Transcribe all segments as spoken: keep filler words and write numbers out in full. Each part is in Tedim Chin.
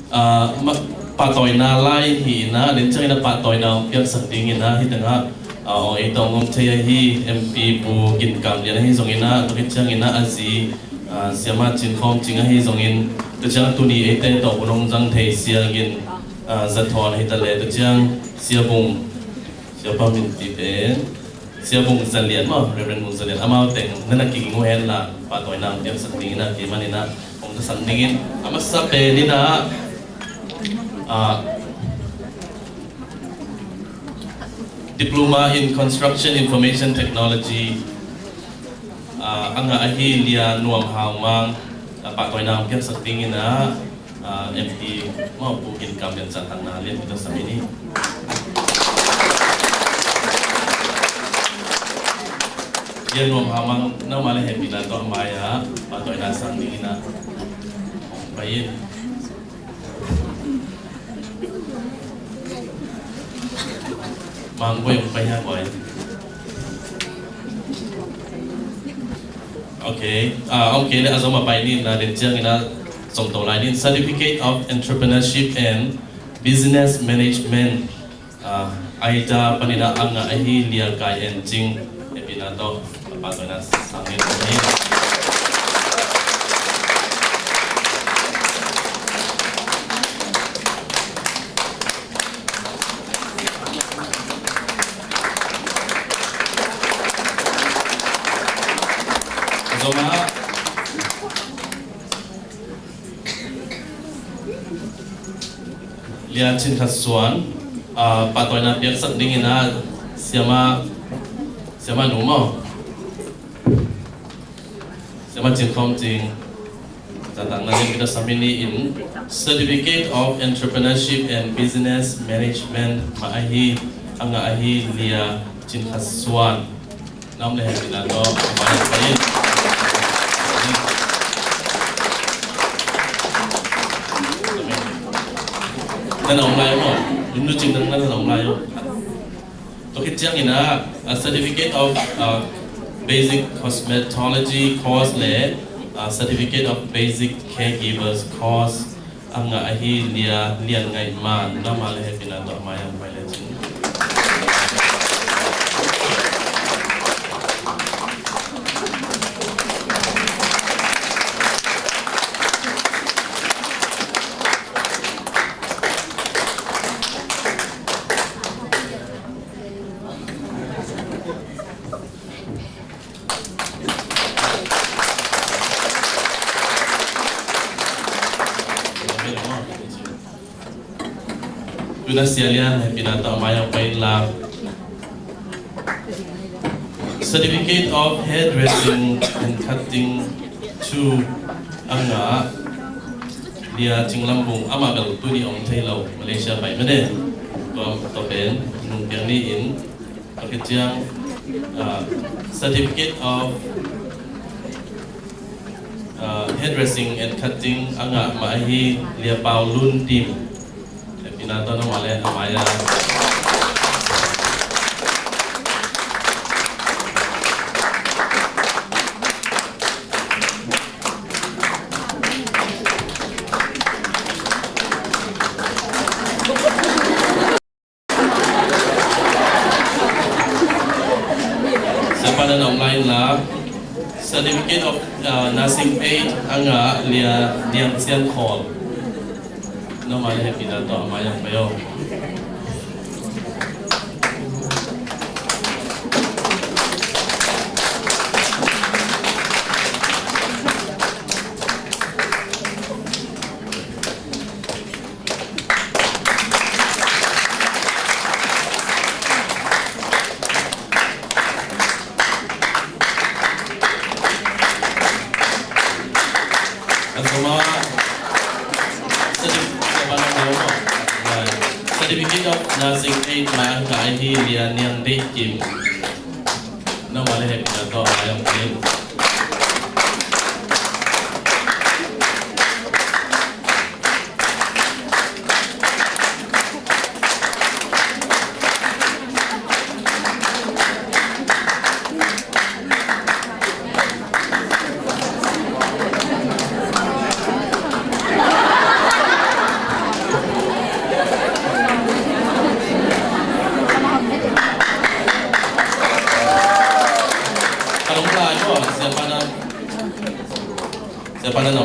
Ah, ma-, pahtawina lai hi in ah, den ciangin ah pahtawina hong piaksak dingin ah, hih tengah, ah, aw ei tawh hong om thei ahi M P Pu Gin Kam Lian ahi zongin ah, tua khit ciangin ah a zi, ah, Siama Cin Khawm Cing ahi zongin, tua ciang tuni eite tawh hun hong zang thei Sia Gin, ah, Za Thawn ahi ta leh, tua ciang Sia Bung, Sia Pa Min Ti pen, Sia Bung Za Lian maw, Reverend Bung Za Lian, amau teng na na kiging uh hen la, pahtawina hong piaksak dingin ah, kei manin ah hong tasak dingin, a masa pen in ah, ah, Diploma in Construction Information Technology, ah, a ngah ahi Lia Nuam Hau Mang, ah, pahtawina hong piaksak dingin ah, ah, M P maw, Pu Gin Kam Lian Za Thang na lian kita sa mini. Lia Nuam Hau Mang, nangmah le hehpihna tawh a mai-ah pahtawina sang dingin ah hong pai in. Mang Boi hong pai hia, Boi? Ok. Ah, ok, le a zom a pai ni in ah, den ciangin ah zom to lai ni in, Certificate of Entrepreneurship and Business Management, ah, AIDA panin ah a ngah ahi Lia Kai En Cing, hehpihna tawh a pahtawina sang ni in. Zom ah, Lia Cin Khat Suan, ah, pahtawina piaksak dingin ah, Siama, Siama Nu maw, Siama Cin Khawm Cing, Za Thang na lian kita sa mini in, Certificate of Entrepreneurship and Business Management mah ahi, a ngah ahi Lia Cin Khat Suan. Nam le hehpihna tawh a mai-ah pai in. Na na om lai maw? Lim nu cing dang na na om lai maw? Tua khit ciangin ah, a Certificate of, uh, Basic Cosmetology course le, uh, Certificate of Basic Caregivers course a ngah ahi Lia Lian Ngaih Man, nangmah le hehpihna tawh a mai-ah pai le cin. Tuna Sia Lian, hehpihna tawh a mai-ah pai in la. Certificate of Hairdressing and Cutting two a ngah Lia Cing Lam Bung, amah bel tuni om thei lo, Malaysia pai mene. Tua, tua pen nung piang ni in, tua khit ciang, ah, Certificate of, ah, Hairdressing and Cutting a ngah mah ahi Lia Pau Lun Dim. Hehpihna tawh nangmah le a mai-ah. Siapa na na om lai in la. Certificate of, uh, Nursing Aid a ngah Lia Niang Sian Khawl. Nangmah le hehpihna tawh a mai-ah pai aw. A zom ah, certificate of nursing aid mah a ngah ahi Lia Niang Deih Kim. Nangmah le hehpihna tawh a mai-ah pai in.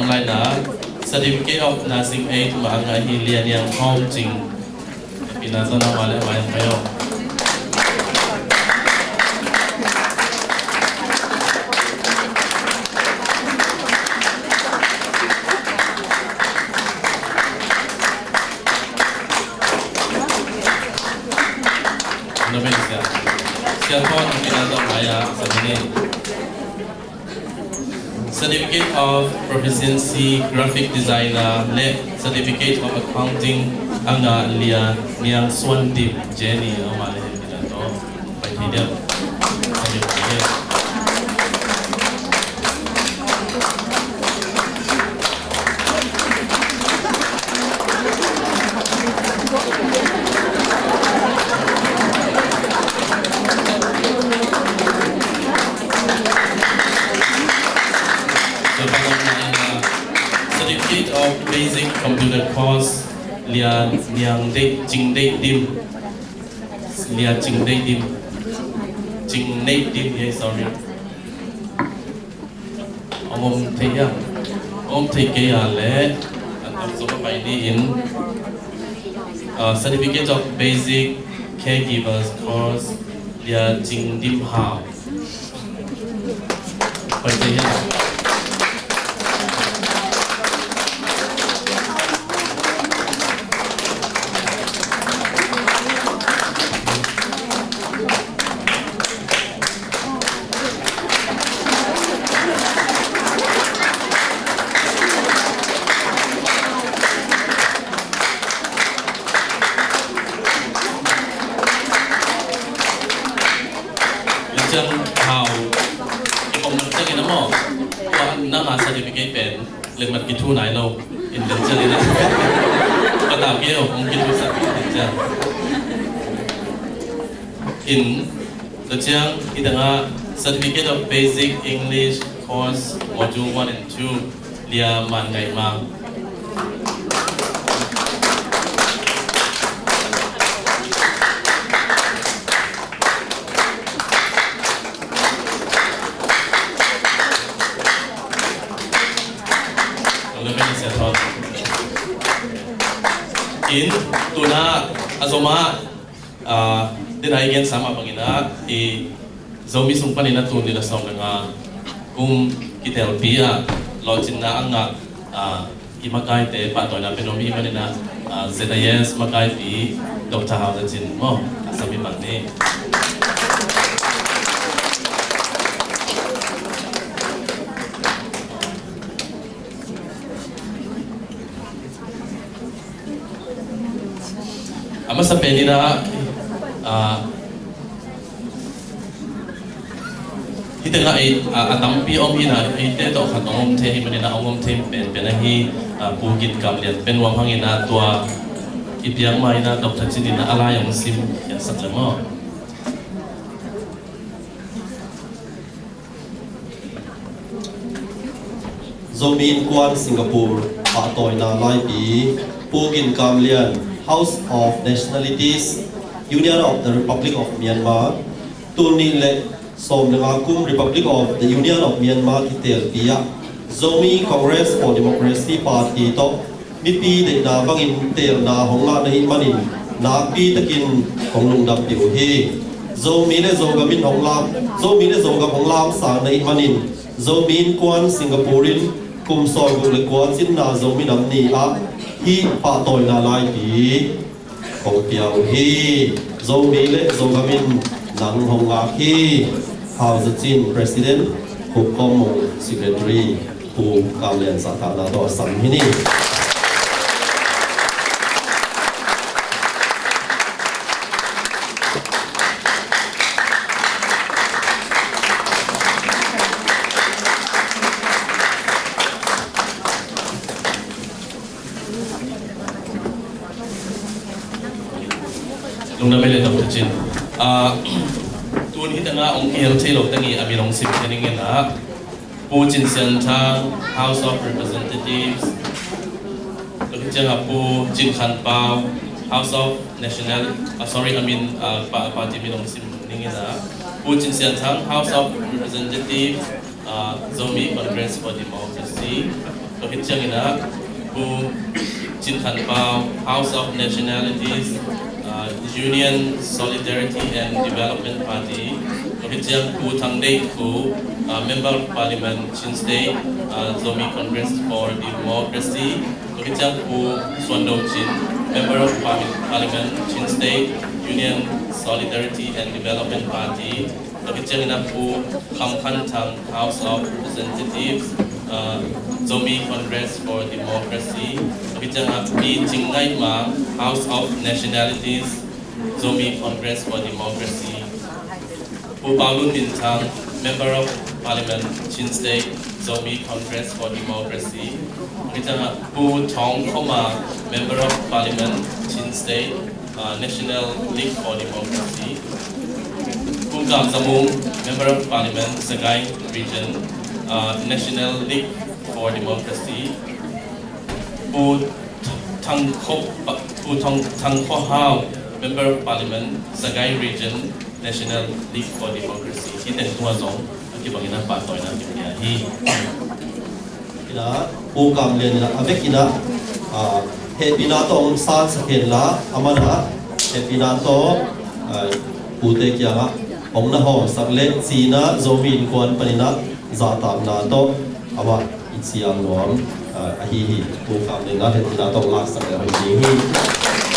Laina, Certificate of Nursing Aid mah a ngah hi Lia Niang Hawm Cing. Pina tawh na mah le mah in payo. Na ben sia. Sia Thon, pina tawh mah ya, sa mini. Certificate of Proficiency Graphic Designer le Certificate of Accounting a ngah Lia Niang Suan Dim Jenny, amah le hen pina tawh. Pai thei diam. Certificate. Certificate of Basic Computer Course, Lia Niang Dei, Cing Dei Dim. Lia Cing Dei Dim. Cing Dei Dim, yeah, sorry. Hong om thei hiam? Hong om thei kei a leh, a tam zaw a pai ni in, uh, Certificate of Basic Caregivers Course, Lia Cing Dim Hau. Pai thei hiam? Ciang hau, i pom nak ciang in a maw, tua nang a certificate pen lengmat kithu nai lo. In tua ciang in a, ka tau kei o, hong kithu sak in ciang. In, tua ciang, i tangah Certificate of Basic English Course Module one and two, Lia Man Ngai Mang. In, tuna, a zomah, ah, den a i gen sama bangin ah, i Zomi sung panin a tuni la sawm le nga kum kitelpi ah lawhcinna a ngah, ah, i makaite pahtawina pen om hi manin ah, ah, Z I S makaipi Doctor Hau Za Cin maw, a sami bang ni. A masa pen in ah, ah, hih tengah ei, ah, a tampi om hi in ah, eite tawh khat hong om thei hi manin ah, hong om thei penpen ahi, ah, Pu Gin Kam Lian pen nuam hangin ah, tua i piak ma in ah, Doctor Cin in ah, a lai hong sim, ya sak le maw. Zomi Innkuan Singapore pahtawina laipi, Pu Gin Kam Lian, House of Nationalities, Union of the Republic of Myanmar, tul nih le sawm le nga kum Republic of the Union of Myanmar kitelpi ah Zomi Congress for Democracy Party tawh mipi deihna bangin teelna hong ngah na hih manin nakpi takin hong lungdam pih uh hi. Zomi le Zogam in hong lam, Zomi le Zogam hong lamsang na hih manin Zomi Innkuan Singapore in kum sawmguk le kua cinna Zomi Nam Ni ah hih pahtawina laipi kong pia uh hi. Zomi le Zogam in nang hong ngak hi. Hau Za Cin, President, Khup Kom Mung, Secretary, Pu Kam Lian zahtakna tawh a sam hi ni. Lungdam ei le Doctor Cin. Ah, tun hih tengah hong kihel thei lo teng i a min hong sim kei ning in ah, Pu Cin Sian Thang, House of Representatives. Tua khit ciangah Pu Cin Khan Pau, House of National, ah, sorry, a min, ah, pa, party min hong sim ning in ah, Pu Cin Sian Thang, House of Representatives, ah, Zomi Congress for Democracy. Tua khit ciangin ah Pu Cin Khan Pau, House of Nationalities, uh, Union Solidarity and Development Party. Tua khit ciang Pu Thang Deih Khuh, uh, Member of Parliament, Chin State, uh, Zomi Congress for Democracy. Tua khit ciang Pu Suan Do Cin, Member of Parli-, Parliament, Chin State, Union Solidarity and Development Party. Tua khit ciangin ah Pu Kham Khan Thang, House of Representatives, uh, Zomi Congress for Democracy. Tua khit ciangin ah Pi Cing Ngaih Mang, House of Nationalities, Zomi Congress for Democracy. Pu Pau Lun Min Thang, Member of Parliament, Chin State, Zomi Congress for Democracy. Tua khit ciangin ah Pu Thawng Khaw Mang, Member of Parliament, Chin State, uh, National League for Democracy. Pu Kam Za Mung, Member of Parliament, Sagaing Region, uh, National League for Democracy. Pu Thang Khaw, Pu Thang, Thang Khaw Hau, Member of Parliament, Sagaing Region, National League for Democracy. Hih teng tungah zong a kibangin a pahtawina kipia hi. Ina, Pu Kam Lian ina, a vek ina, ah, hehpihna tawh hong sansak hen la, a man a, hehpihna tawh, ah, pute kiangah hong na hawmsak leh, cina Zomi Innkuan panin a zahtakna tawh amah i ciang nuam, ah, ahi hi. Pu Kam Lian ina, hehpihna tawh laksak leh hoih ding hi.